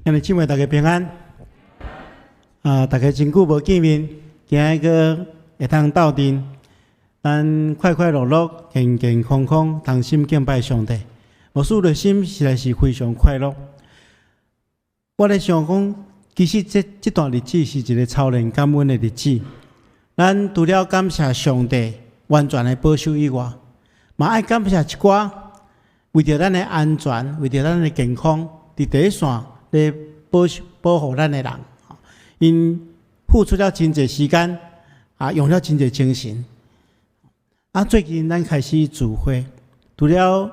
兄弟姊妹，大家平安。啊，大家真久無見面，今日閣會當鬥陣，咱快快樂樂、健健康康，同心敬拜上帝。牧師內心實在是非常快樂。我咧想講，其實這段日子是一個操練感恩的日子。咱除了感謝上帝完全的保守以外，嘛愛感謝一寡為著咱的安全、為著咱的健康，佇第一線咧保守保護咱的人，𪜶付出了真濟時間，啊，用了真濟精神。啊，最近咱開始聚會，除了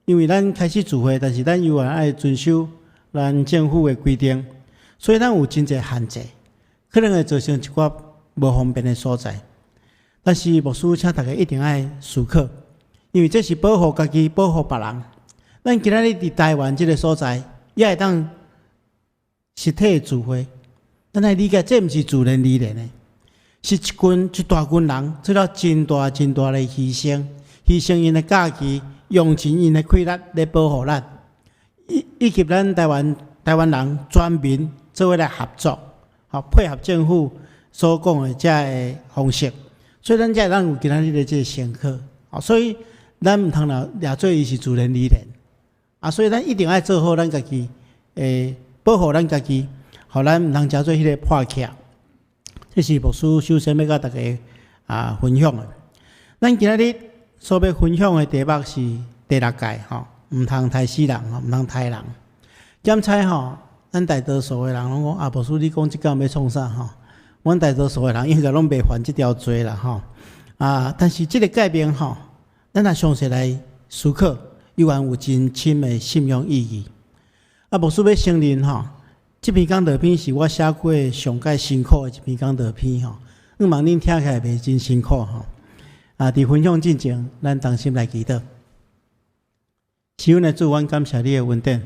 因為咱開始聚會，但是咱猶原愛遵守咱政府的規定，所以咱有真濟限制，可能會造成一寡無方便的所在。但是牧師請大家一定愛思考，因為這是保護家己、保護別人。咱今仔日佇台灣這个所在，也會當實體聚會。咱愛理解，這毋是自然而然的，是一群一大群人做了真大真大的犧牲，犧牲𪜶的假期，用盡𪜶的氣力來保護咱，以及咱台灣人全民做伙來合作，好配合政府所講的這个方式，所以咱才會當有今仔日的這个成果。所以咱毋通掠做伊是自然而然，啊，所以咱一定愛做好咱家己，保護咱家己，予咱毋通成做彼个破口。這是牧師首先欲佮大家分享的。咱今仔日所欲分享的題目是第六誡吼，毋通刣死人吼，毋通刣人。檢采吼，咱大多數的人攏講啊，牧師你講這講欲創啥吼？阮大多數的人應該攏袂犯這條罪啦吼。啊，但是這个誡命吼，咱若詳細來思考，猶原有真深的信仰意義。啊，牧師欲承認吼，這篇講道篇是我寫過上蓋辛苦的一篇講道篇吼。向望恁聽起來袂真辛苦吼。啊，佇分享進前，咱同心來祈禱。是阮的主，阮感謝你的恩典，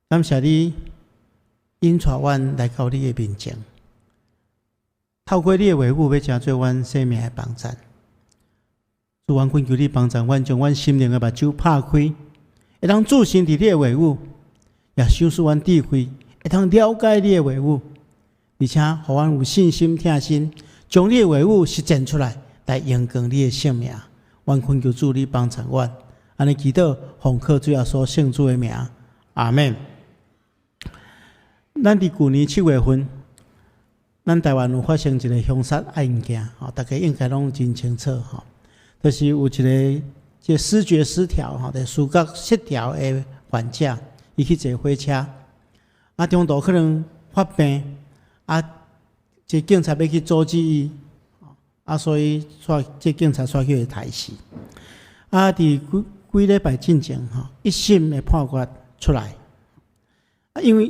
感謝你引帶阮來到你的面前，透過你的話語，欲成做阮生命的幫贊。主，阮懇求你幫助阮，將阮心靈的目睭拍開，會當注神佇你的話語，也賞賜阮智慧，會當了解你的話語，而且予阮有信心、疼心，將你的話語實踐出來，來榮光你的聖名。阮懇求主，你幫助阮，按呢祈禱，奉靠主耶穌聖子的名，阿們。咱佇舊年7月份，咱台灣有發生一个兇殺案件，吼，大家應該攏真清楚，吼，就是有一个這思覺失調，吼，就思覺失調的患者，伊去坐火車，啊，中途可能發病，啊，這警察欲去阻止伊，啊，所以煞這警察煞去予刣死。啊，佇幾幾禮拜進前，吼，一審的判決出來，啊，因為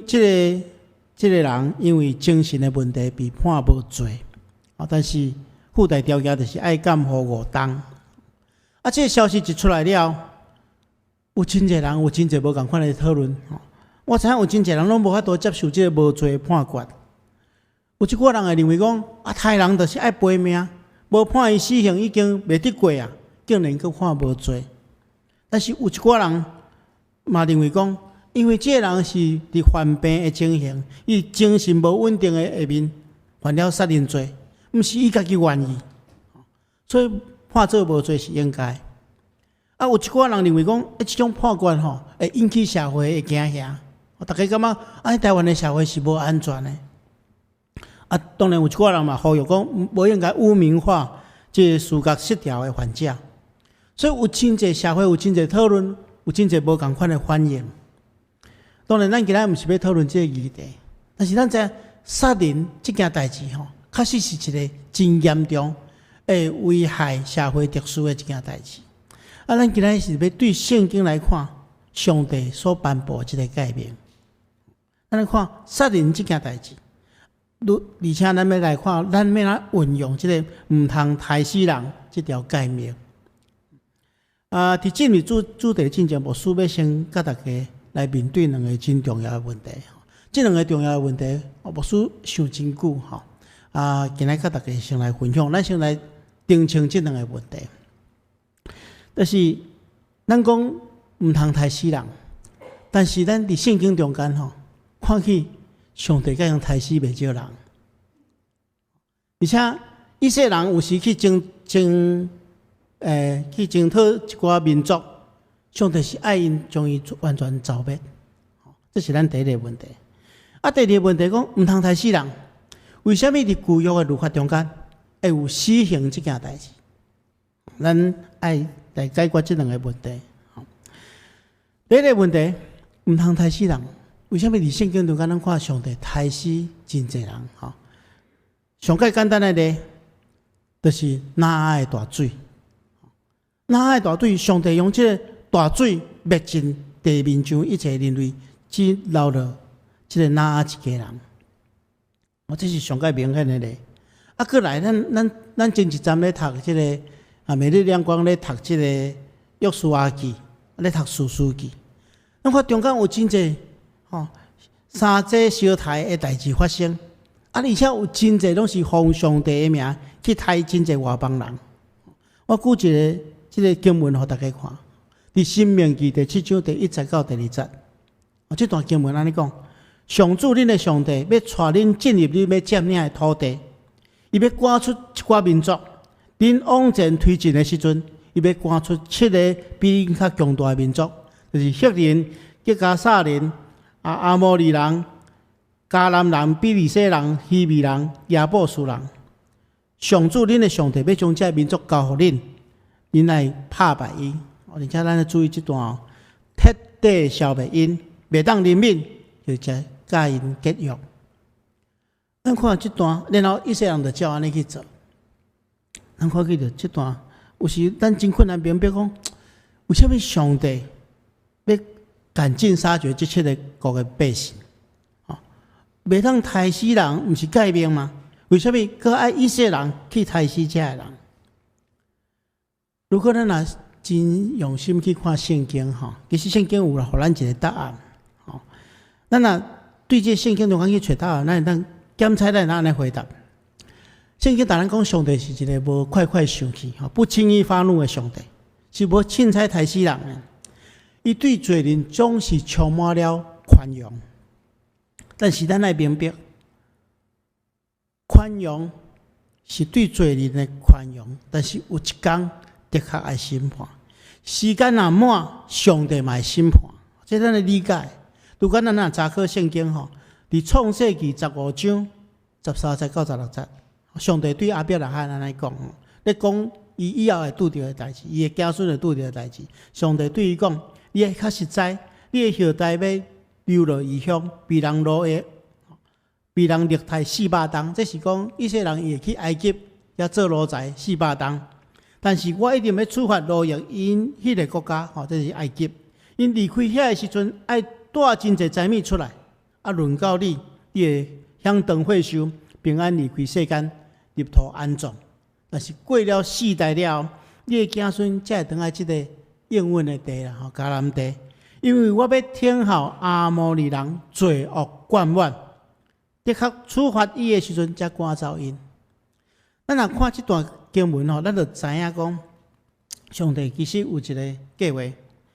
這个人因為精神的問題被判無罪，啊，但是附帶條件就是愛監護5冬。啊，這个消息一出來了，有真濟人有真濟無仝款的討論。我知影有真濟人攏無法度接受這个無罪的判決。有一寡人會認為講，啊，刣人就是愛賠命，無判伊死刑已經袂得過啊，竟然閣判無罪。但是有一寡人嘛認為講，因為這个人是佇犯病的情形，伊精神無穩定的下面犯了殺人罪，毋是伊家己願意，所以判做無罪是應該。啊，有一寡人認為講，欸，這種判決吼會引起社會的驚嚇，大家感覺啊，台灣的社會是無安全的。啊，當然有一寡人嘛呼籲講，無應該污名化這个思覺失調的患者。所以有真濟社會有真濟討論，有真濟無仝款的反應。當然，咱今仔毋是欲討論這个議題，但是咱知影殺人這件代誌吼，確實是一个真嚴重、會危害社會秩序的一件代誌。啊，咱今仔是欲對聖經來看，上帝所頒布這个誡命。咱來看殺人這件代誌，而且咱欲來看，咱欲按怎運用這个毋通刣死人這條誡命。啊，佇進入主題進前，牧師欲先佮大家來面對兩个真重要的問題。這兩个重要的問題，牧師想真久吼。啊，今日佮大家先來分享，咱先來澄清這兩个問題。就是咱講毋通刣死人，但是咱佇聖經中間吼，看去上帝敢用刣死袂少人，而且以色列人有時去征征，去征討一寡民族，上帝是愛𪜶將伊完全剿滅，這是咱第一个問題。啊，第二个問題講，毋通刣死人，為啥物佇舊約的律法中間會有死刑這件代誌？咱愛來解決這兩个問題。第一个問題，毋通刣死人，為啥物佇聖經中間咱看上帝刣死真濟人？吼，上蓋簡單的例，就是挪亞的大水。挪亞的大水，上帝用這个大水滅盡地面上一切人類，只留落這个挪亞一家人。哦，這是上蓋明顯的例。啊，閣來，咱前一站咧讀這个啊，每日亮光咧讀這个約書亞記，咧讀士師記。咱看中間有真濟吼三祭相刣的代誌發生，啊，而且有真濟攏是奉上帝的名去刣真濟外邦人。我舉一个這个經文予大家看，佇申命記第七章第一節到第二節。哦，這段經文按呢講：上主恁的上帝欲帶恁進入恁欲佔領的土地，伊欲趕出一寡民族。恁往前推進的時陣，伊欲趕出七个比恁較強大的民族，就是赫人、吉迦薩人、啊阿摩利人、迦南人、比利洗人、希未人、耶布斯人。上主恁的上帝欲將這个民族交予恁，恁愛拍敗𪜶。而且咱愛注意這段哦，徹底消滅𪜶，袂當憐憫，就才佮𪜶結約。咱看這段，然後以色列人就照按呢去做。咱看見著這段，有時咱真困難明白講，為啥物上帝欲趕盡殺絕這七个國的百姓？吼，袂當刣死人，毋是誡命嗎？為啥物閣愛以色列人去刣死這个人？如果咱若真用心去看聖經，吼，其實聖經有予咱一个答案，吼。咱若對這聖經中間去揣答案，咱會當檢查咱會當按呢回答。聖經當然講，上帝是一个無快快生氣、吼不輕易發怒的上帝，是無凊彩刣死人的。伊對罪人總是充滿了寬容，但是咱愛明白，寬容是對罪人的寬容，但是有一天的確愛審判。時間若滿，上帝嘛會審判，這咱愛理解。如果咱若查考聖經吼，佇創世記15章13節到16節。上帝對亞伯拉罕按呢講，咧講伊以後會拄著的代誌，伊的子孫會拄著的代誌。上帝對伊講：你會確實知，你的後代欲流落異鄉，被人奴役，被人虐待四百冬。這是講以色列人伊會去埃及遐做奴才四百冬。但是我一定欲處罰奴役𪜶彼个國家，吼，這是埃及。𪜶離開遐的時陣，愛帶真濟財物出來，啊，輪到你，你會享長歲壽，平安離開世間，入土安葬。但是過了四代了後，你的子孫才會轉來這个應允的地啦，吼，迦南地。因為我欲聽候亞摩利人罪惡貫滿，的確處罰伊的時陣，才趕走𪜶。咱若看這段經文吼，咱就知影講，上帝其實有一个計劃，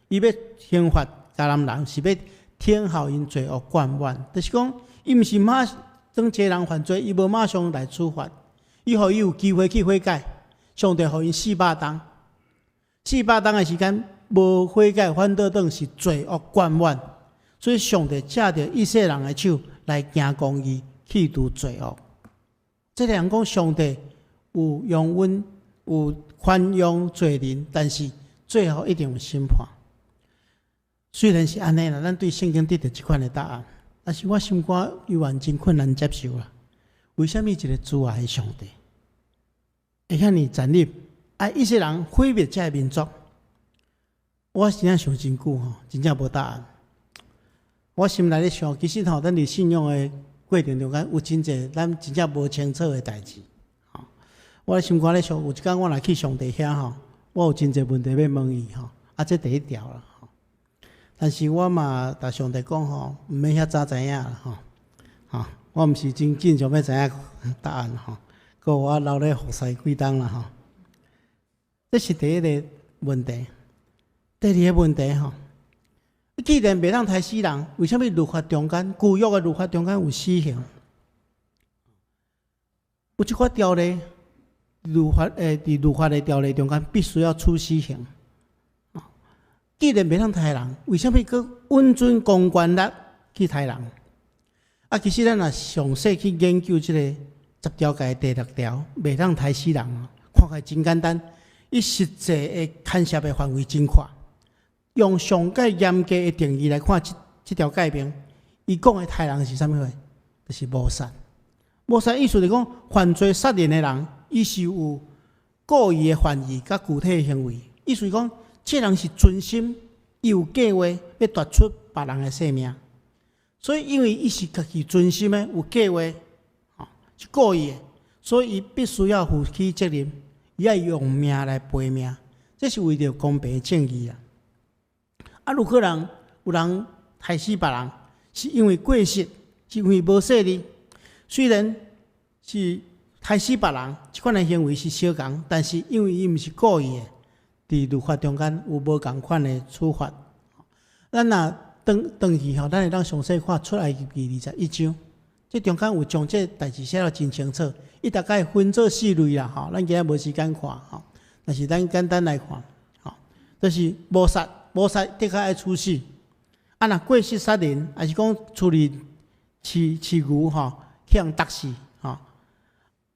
伊欲懲罰迦南人，是欲聽候𪜶罪惡貫滿，就是講，伊毋是馬當這个人犯罪，伊無馬上來處罰。伊予伊有機會去悔改，上帝予𪜶四百冬，四百冬的時間無悔改，反倒轉是罪惡貫滿，所以上帝藉著以色列人的手來行公義，去除罪惡。這個人講上帝有容忍、有寬容罪人，但是最後一定有審判。雖然是按呢啦，咱對聖經得著這款的答案，但是我心肝猶原真困難接受啦。為啥物一个慈愛的上帝會遐爾殘忍，愛以色列人毀滅這个民族？我真正想真久吼，真正無答案。我心內咧想，其實吼，咱佇信仰的過程中間有真濟咱真正無清楚的代誌。吼，我心肝咧想，有一工我若去上帝遐吼，我有真濟問題欲問伊吼，啊，這第一條啦。吼，但是我嘛共上帝講吼，毋免遐早知影啦吼，吼。我毋是真緊想欲知影答案吼，閣我留咧服侍幾冬啦吼。這是第一个問題。第二个問題吼，既然袂當刣死人，為啥物律法中間舊約的律法中間有死刑？有這款條例，律法誒，佇律法的條例中間必須要處死刑。既然袂當刣人，為啥物閣允准公權力去刣人？啊，其實咱若詳細去研究這個十條誡第六條，袂當刣死人，看起來真簡單，伊實際的牽涉的範圍真闊。用上蓋嚴格的定義來看這這條誡命，伊講的刣人是啥物貨？就是謀殺。謀殺意思就是講，犯罪殺人的人，伊是有故意的犯意佮具體的行為。意思是講，這人是存心，伊有計劃欲奪取別人的性命。所以，因為伊是家己存心的，有計劃，吼，是故意的，所以伊必須要負起責任，伊愛用命來賠命，這是為著公平正義啊！啊，如果人有人刣死別人，是因為過失，是因為無細膩，雖然是刣死別人，這款的行為是相仝，但是因為伊毋是故意的，佇律法中間有無仝款的處罰。咱若轉轉去吼，咱會當詳細看出埃及記21章，這中間有將這代誌寫得真清楚。伊大概分做四類啦，吼，咱今仔無時間看，吼，但是咱簡單來看，吼，就是謀殺，謀殺的確愛處死。啊，若過失殺人，抑是講厝裡飼飼牛吼，去予毒死，吼，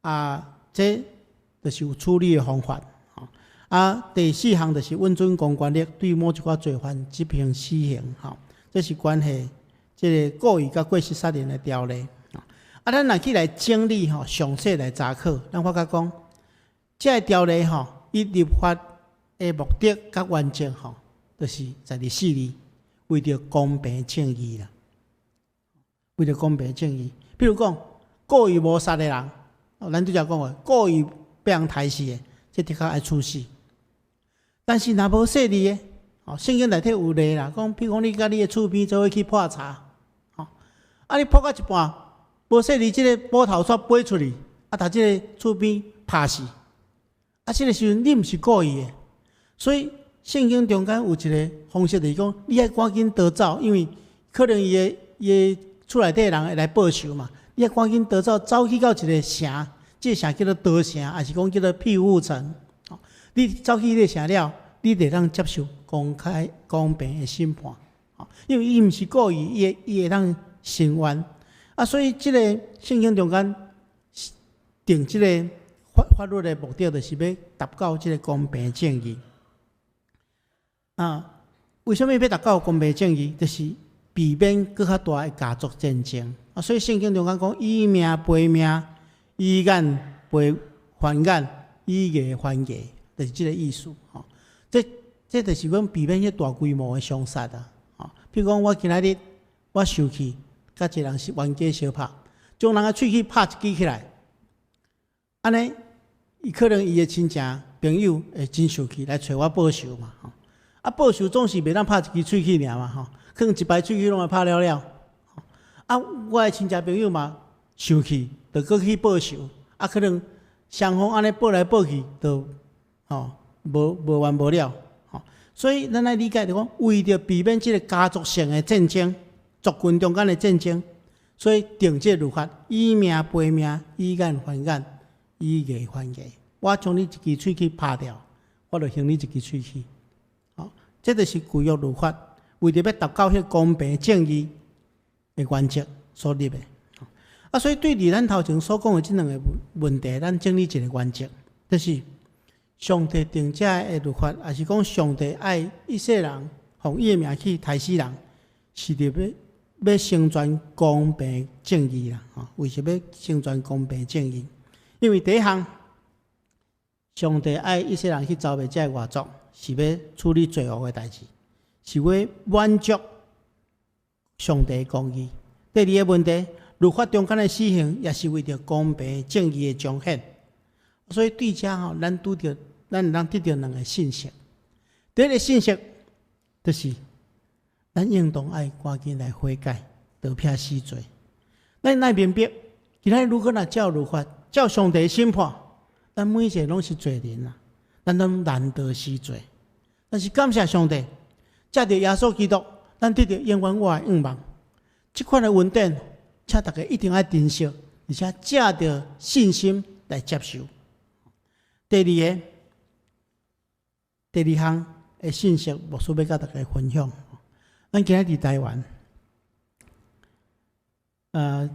啊，這就是有處理的方法。啊，第四項就是允准公權力對某一寡罪犯執行死刑，吼，這是關係這个故意佮過失殺人的條例。啊，咱若去來整理吼，詳細來查考，咱發覺講，這个條例吼，伊立法的目的佮原則吼，就是在佇四字，為著公平正義啦，為著公平正義。比如講，故意謀殺的人，咱拄才講過，故意欲人刣死的，這的確愛處死。但是若無細膩的，哦，聖經內底有例啦，講，譬如講你佮你的厝邊做伙去泡茶，吼，啊，你泡到一半，無細膩，這个斧頭煞飛出去，啊，共這个厝邊拍死，啊，這个時陣你毋是故意的，所以聖經中間有一个方式，就是講，你愛趕緊逃走，因為可能伊的伊的厝內底的人會來報仇嘛，你愛趕緊逃走，走去到一个城，這个城叫做逃城，抑是講叫做庇護城。你走去彼个城了，你會當接受公開公平的審判，因為伊毋是故意，伊會伊會當伸冤。啊，所以這个聖經中間定這个法法律的目的，就是欲達到這个公平正義。啊，為啥物欲達到公平正義？就是避免閣較大的家族戰爭。啊，所以聖經中間講，以命賠命，以眼賠還眼，以牙還牙。就是這个意思，吼。這這就是講避免彼大規模的相殺啊，吼。比如講，我今仔日我生氣，佮一個人是冤家相拍，將人的喙齒拍一支起來，按呢，伊可能伊的親情朋友會真生氣來揣我報仇嘛，吼。啊，報仇總是袂當拍一支喙齒爾嘛，吼。可能一排喙齒攏會拍了了。啊，我的親戚朋友嘛生氣，就閣去報仇，啊，可能雙方按呢報來報去，就吼，無無完無了，吼，所以咱愛理解就講，為著避免這个家族性的戰爭、族群中間的戰爭，所以定這个律法，以命賠命，以眼還眼，以牙還牙。我將你一支喙齒拍掉，我就還你一支喙齒。吼，這就是舊約律法，為著欲達到彼公平正義的原則所立的。啊，所以對佇咱頭前所講的這兩个問題，咱整理一個原則，就是上帝定這个律法，抑是講上帝愛以色列人奉伊的名去刣死人，是著欲欲成全公平正義啦，吼，為是欲成全公平正義。因為第一項，上帝愛以色列人去剿滅這个外族，是欲處理罪惡的代誌，是欲滿足上帝的公義。第二个問題，律法中間的死刑，也是為著公平正義的彰顯。所以對這吼，咱拄著，咱會當得著兩个信息。第一个信息，就是咱應當愛趕緊來悔改，逃避死罪。咱愛明白，今仔日如果若照律法，照上帝審判，咱每一个攏是罪人啊，咱攏難逃死罪。但是感謝上帝，藉著耶穌基督，咱得著永遠活的願望。這款的恩典，請大家一定愛珍惜，而且藉著信心來接受。第二个，第二項的信息，牧師欲佮大家分享。咱今仔佇台灣，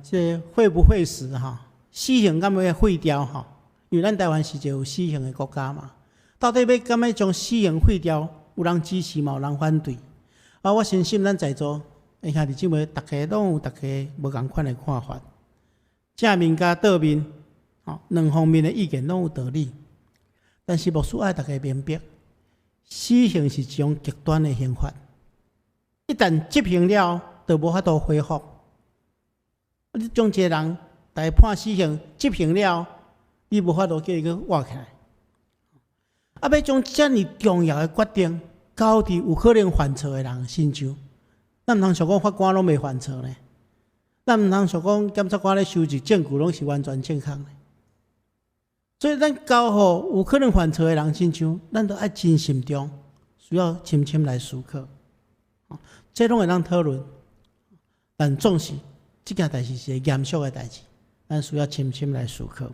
這會不會死吼？死刑敢欲廢掉吼？因為咱台灣是一個有死刑的國家嘛。到底欲敢欲將死刑廢掉？有人支持嘛，有人反對。啊，我相信咱在座的兄弟姊妹，逐家攏有逐家無仝款的看法，正面佮倒面，吼，兩方面的意見攏有道理。但是牧師愛大家明白，死刑是一種極端的刑罰，一旦執行了，就無法度恢復。你將一個人來判死刑執行了，你無法度叫伊閣活起來。啊，欲將遮爾重要的決定交佇有可能犯錯的人身上，咱毋通想講法官攏袂犯錯呢？咱毋通想講檢察官咧收集證據攏是完全正確的。所以咱交予有可能犯錯的人身上，咱都愛真慎重，需要深深來思考。這攏會當討論，但總是這件代誌是個嚴肅的代誌，咱需要深深來思考。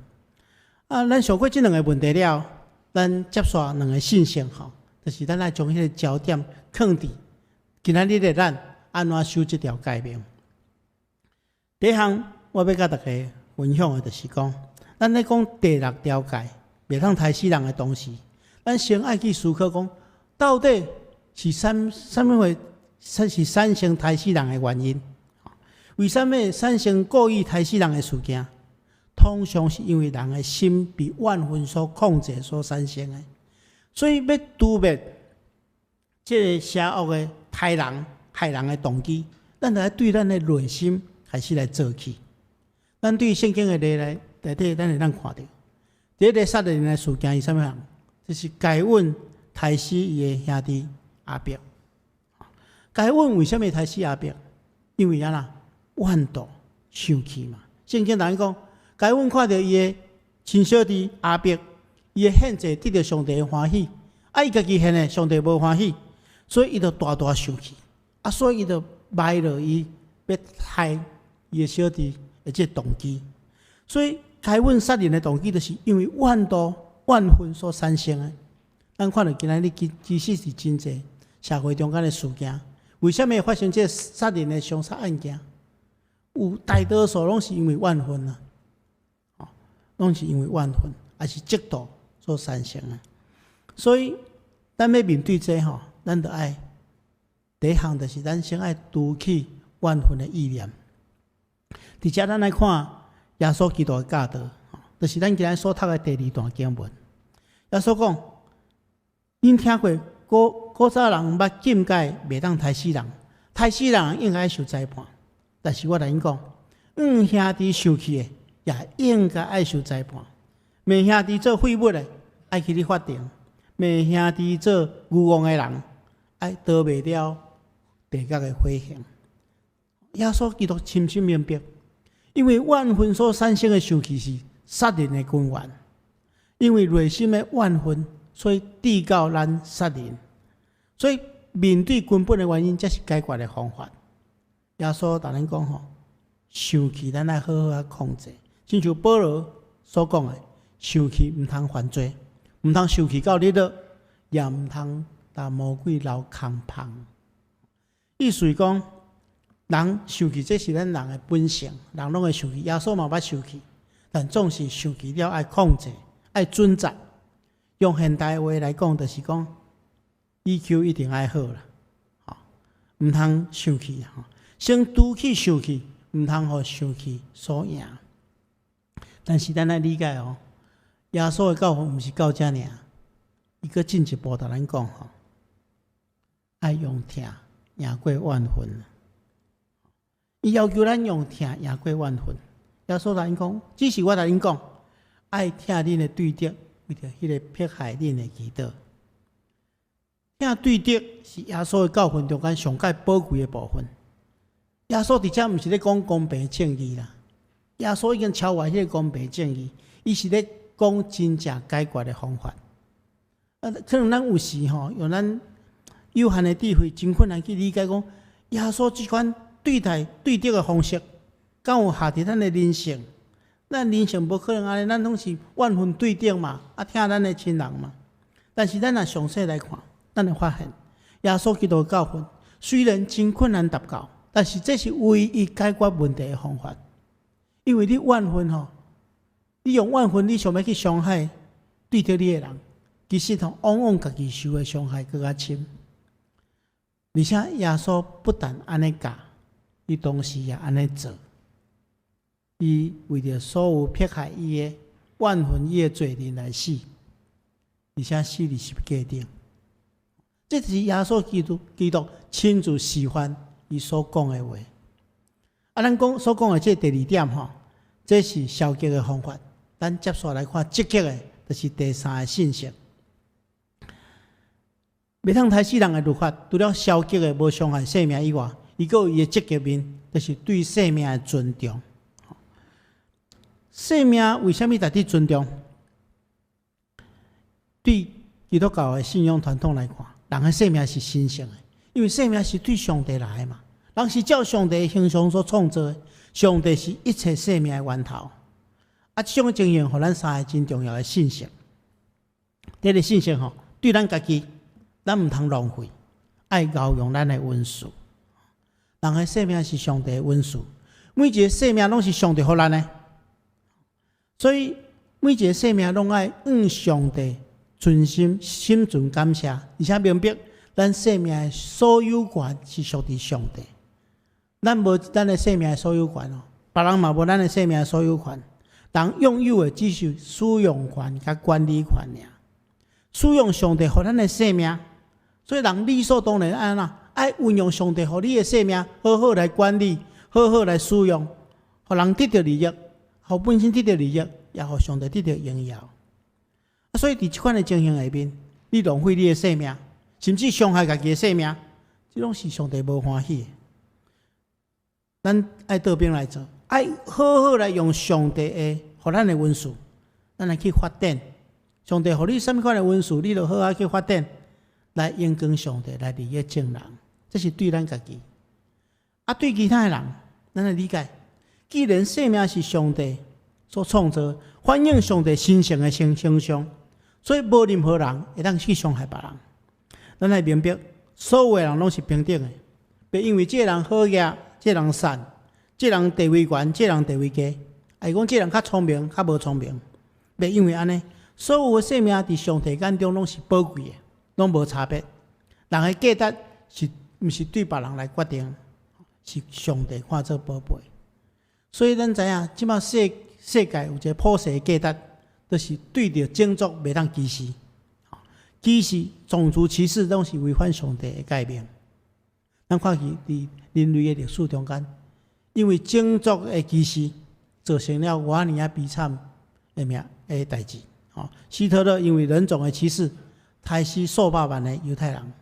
啊，咱想過這兩个問題了，咱接續兩个信息吼，就是咱愛將彼个焦點囥佇今仔日的咱按怎守這條誡命。第一項我欲佮大家分享的，就是講，咱咧講第六條誡，袂通刣死人的同時，咱先愛去思考講，到底是啥啥物會是產生刣死人的原因？為啥物產生故意刣死人的事件？通常是因為人的心被怨恨所控制所產生的。所以欲除滅這个邪惡的刣人害人的動機，咱就愛對咱的內心開始來做起。咱對聖經的例來內底，咱會當看著，第一个殺人的事件是啥物人？就是該隱刣死伊的兄弟亞伯。該隱為啥物刣死亞伯？因為按怎怨妒生氣嘛。聖經內講，該隱看著伊的親小弟亞伯，伊的獻祭得著上帝的歡喜，啊，伊家己獻的上帝無歡喜，所以伊就大大生氣，啊，所以伊就埋落伊欲刣伊的小弟的這個動機。所以該隱殺人的動機，就是因為怨妒、怨恨所產生的。咱看著今仔日其實是真濟社會中間的事件，為啥物會發生這殺人的兇殺案件？有大多數攏是因為怨恨啊，攏是因為怨恨，抑是嫉妒所產生的。所以，咱欲面對這吼，咱就愛第一項就是咱先愛除去怨恨的意念。佇遮咱來看耶穌基督的教導，就是咱今仔所讀的第二段經文。耶穌講：恁聽過古早人捌禁戒袂當刣死人，刣死人應該受裁判。但是我來恁講，向兄弟生氣的，也應該愛受裁判。罵兄弟做廢物的，愛去佇法庭；罵兄弟做愚戇的人，愛逃袂了地獄的火刑。耶穌基督深深明白，因為怨恨所產生的生氣是殺人的根源。因為內心的怨恨，所以致到咱殺人。所以面對根本的原因，才是解決的方法。耶穌共咱講吼，生氣咱愛好好仔控制。親像保羅所講的，生氣毋通犯罪，毋通生氣到日落，也毋通共魔鬼留空縫。意思是講，人生氣這是咱人的本性，人攏會生氣。耶穌嘛捌生氣，但總是生氣了愛控制，愛準則。用現代話來講，就是講 EQ 一定愛好啦，吼，毋通生氣吼。先除去生氣，毋通予生氣所贏。但是咱愛理解哦，耶穌的教訓毋是到遮爾，伊閣進一步共咱講吼，愛用疼贏過怨恨。伊要求咱用疼贏過怨恨。耶穌共𪜶講，只是我共恁講，愛疼恁的對敵，為著彼个迫害恁的祈禱。疼對敵是耶穌的教訓中間上蓋寶貴的部分。耶穌佇遮毋是咧講公平正義啦，耶穌已經超越彼个公平正義，伊是咧講真正解決的方法。啊，可能咱有時吼用咱有限的智慧，真困難去理解講，耶穌這款對待對敵的方式，敢有合佇咱的人性？咱人性無可能按呢，咱攏是怨恨對敵嘛，啊，疼咱的親人嘛。但是咱若詳細來看，咱會發現耶穌基督的教訓雖然真困難達到，但是這是唯一解決問題的方法。因為你怨恨吼，你用怨恨，你想欲去傷害對著你的人，其實吼，往往家己受的傷害閣較深。而且耶穌不但按呢教，伊同時也按呢做。伊為著所有迫害伊的、怨恨伊的罪人來死，而且死佇十架頂。這是耶穌基督親自示範伊所講的話。啊，咱講所講的這第二點吼，這是消極的方法。咱接續來看積極的，就是第三個信息。袂當刣死人的律法，除了消極的無傷害生命以外，伊閣有伊的積極面，就是對生命的尊重。生命為啥物值得尊重？對基督教的信仰傳統來看，人的生命是神聖的，因為生命是對上帝來的嘛。人是照上帝的形象所創造的，上帝是一切生命的源頭。啊，這種情形，予咱三个真重要的信息。第一个信息吼，對咱家己，咱毋通浪費，愛𠢕用咱的恩賜。人的生命是上帝的恩賜，每一个生命攏是上帝予咱的，所以每一个生命攏愛向上帝存心心存感謝，而且明白咱生命的所有權是屬佇上帝。咱無咱的生命的所有權哦，別人嘛無咱的生命的所有權。人擁有的只是使用權佮管理權爾。使用上帝予咱的生命，所以人理所當然愛按怎？愛運用上帝予你的生命，好好來管理，好好來使用，予人得著利益，予本身得著利益，也予上帝得著榮耀。啊，所以佇這款的情形下面，你浪費你的生命，甚至傷害家己的生命，這攏是上帝無歡喜的。咱愛倒轉來做，愛好好來用上帝的予咱的恩賜，咱來去發展。上帝予你啥物款的恩賜，你就好好去發展，來榮光上帝，來利益眾人。這是對咱家己。啊，對其他的人，咱來理解，既然生命是上帝所創造，反映上帝神聖的形象，所以無任何人會當去傷害別人。咱愛明白，所有的人攏是平等的，袂因為這个人好額，這个人善，這个人地位懸，這个人地位低，抑是講這个人較聰明，較無聰明，袂因為按呢，所有的生命佇上帝眼中攏是寶貴的，攏無差別。人的價值是毋是對別人來決定，是上帝看做寶貝。所以咱知影，這擺世界有一个普世的價值，就是對著種族袂當歧視。歧視、種族歧視攏是違反上帝的誡命。咱看去佇人類的歷史中間，因為種族的歧視，造成了偌爾仔悲慘的命的代誌。吼，希特勒因為人種的歧視，殺死數百萬的猶太人，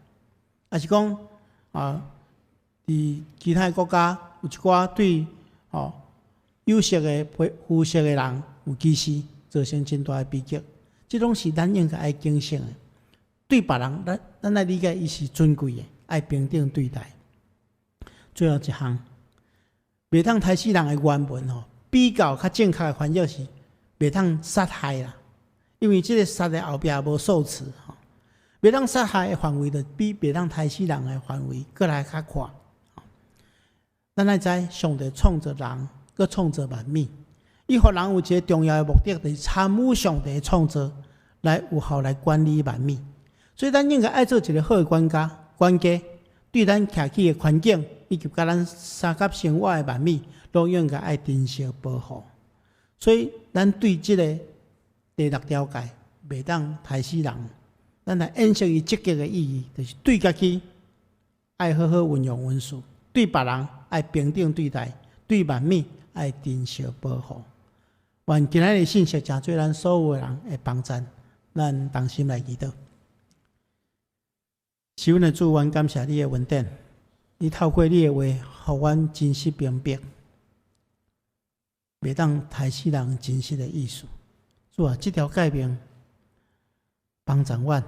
抑是講啊，佇其他的國家有一寡對吼有色的皮膚色的人有歧視，造成真大的悲劇。這攏是咱應該愛警醒的。對別人，咱愛理解伊是尊貴的，愛平等對待。最後一項，袂當刣死人的原文吼，比較較正確的翻譯是袂當殺害啦，因為這个殺的後壁無數詞吼，袂當殺害的範圍就比袂當刣死人的範圍閣來較闊。咱愛知上帝創造人，閣創造萬物，伊予人有一个重要的目的，就是參與上帝的創造，來有效來管理萬物。所以咱應該愛做一个好的管家，管家對咱徛起的環境，以及佮咱相佮生活的萬物，攏應該愛珍惜保護。所以，咱對這个第六條誡袂當刣死人，咱來演釋伊積極的意義，就是對家己愛好好運用恩賜，對別人愛平等對待，對萬物愛珍惜保護。願今仔日信息成做咱所有的人的幫贊，咱同心來祈禱。是阮的主，阮感謝你的恩典，你透過你的話，予阮真實明白，袂當刣死人真實的意思。主啊，這條誡命幫助阮，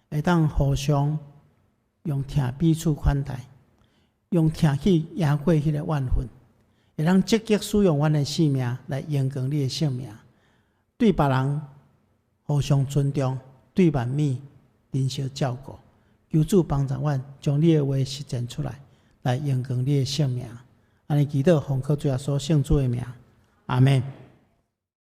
會當互相用疼彼此款待。用疼去贏過彼個怨恨，會當積極使用阮的性命來榮光你的聖名，對別人互相尊重，對萬物珍惜照顧。求主幫助阮，將你的話實踐出來，來榮光你的聖名。按呢祈禱，奉靠主耶穌聖子的名，阿門。